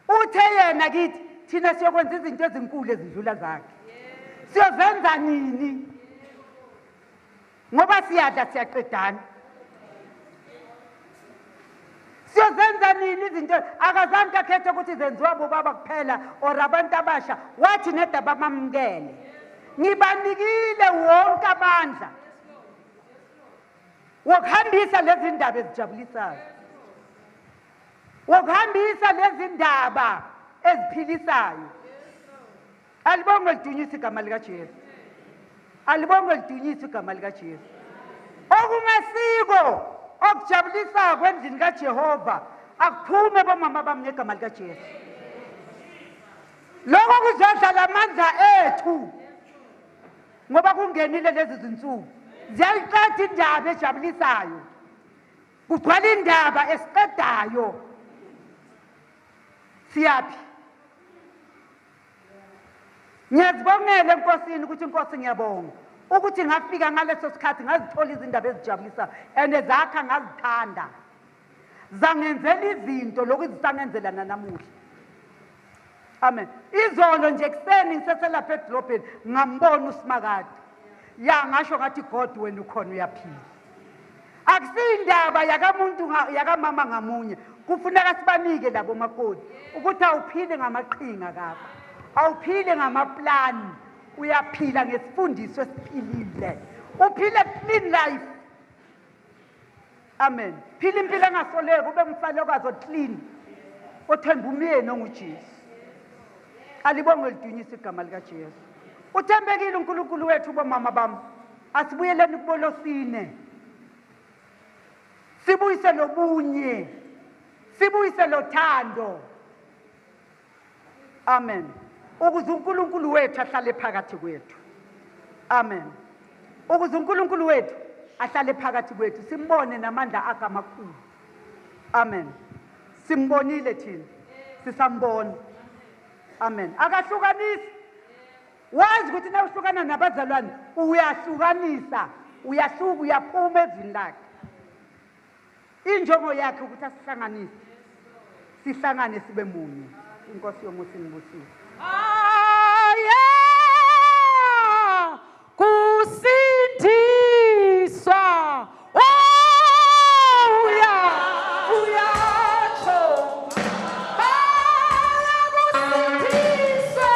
Uthe yena kithi thina siyokwenza izinto ezinkulu ezidlula zakhe. Siyozenza nini? Ngoba siyadla siyaqedana. Siyozenza nini izinto? Akazange akhethe ukuthi zenziwa bobaba kuphela or abantu abasha. Wathi nedaba bamukele, ngibanikile wonke amandla wokuhambisa lezi ndaba ezijabulisayo, wokuhambisa lezi ndaba eziphilisayo. Alibongwe lidunyiswe igama likaJesu. Alibongwe lidunyiswe igama likaJesu. Okungasiko okujabulisayo endlini kaJehova akuphume bomama bami ngegama likaJesu. Lokho kuzodlala amandla ethu ngoba kungenile lezi zinsuku ziyayiqeda indaba ejabulisayo, kugcwala indaba esiqedayo. Siyaphi? Ngiyazibongela enkosini ukuthi inkosi ngiyabonga ukuthi ngafika ngaleso sikhathi ngazithola izindaba ezijabulisayo and zakha ngazithanda, zangenzela izinto lokhu zisangenzela nanamuhla. Amen. Izolo nje ekuseni ngiseselapha edolobheni ngambona uSimakade. Ya, ngasho ngathi, God, wena ukhona, uyaphila. Akusindaba yakamuntu yakamama ngamunye, kufuneka sibanike labo makoti ukuthi awuphile ngamaqhinga kakho, awuphile ngamaplani, uyaphila ngesifundiso esiphilile, uphile clean life. Amen. Phila impilo engasoleki, ube umfalokazi oclean othemba umyeni onguJesu. Alibongwe lidunyise igama likaJesu. Uthembekile uNkulunkulu wethu. Bomama bami, asibuyeleni kubolosine, sibuyise lobunye, sibuyise lothando. Amen. Ukuze uNkulunkulu wethu ahlale phakathi kwethu. Amen. Ukuze uNkulunkulu wethu ahlale phakathi kwethu, simbone namandla akhe amakhulu. Amen. Simbonile thina, sisambona. Amen. Akahlukanisi. Wazi ukuthi nawuhlukana nabazalwane uyahlukanisa, uyahluka, uyaphuma ezwini lakhe. Injongo yakhe ukuthi asihlanganise, sihlangane sibe munye. Inkosi yomusa inibusise. Aya kusindiswa, uya uyatsho, aya kusindiswa.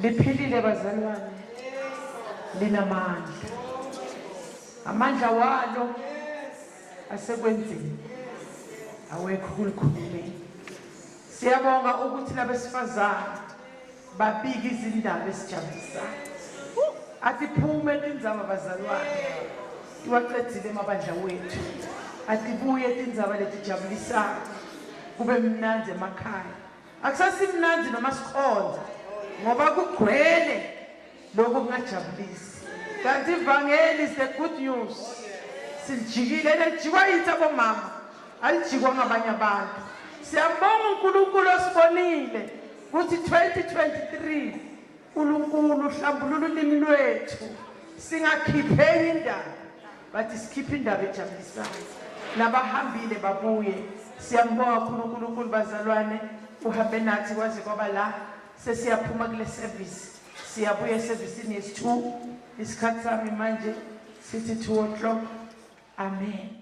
Liphilile bazalwane, linamandla. Amandla walo asekwenzeni, awekho kulikhulumeni. Siyabonga ukuthi labesifazane babike izindaba esijabulisayo. Atiphume tindzaba bazalwane, tiwacedzile emabandla wethu. Atibuye tindzaba letijabulisayo, kube mnandzi emakhaya. Akusasimnandzi noma sikhonza ngoba kugcwele lokhu kungajabulisi. Kanti ivangeli is the good news. Silijikile, elijikwa yithi abomama, alijikwa ngabanye abantu. Siyambonga uNkulunkulu osibonile ukuthi 2023 uNkulunkulu uhlambulula ulimi lwethu, singakhipheki indaba, bathi sikhiphe indaba ejabulisayo. Nabahambile babuye. Siyambonga kakhulu uNkulunkulu bazalwane, uhambe nathi kwaze kwaba la. Sesiyaphuma kule service, siyabuya eservisini yesi-2. Isikhathi sami manje sithi 2 o'clock. Amen.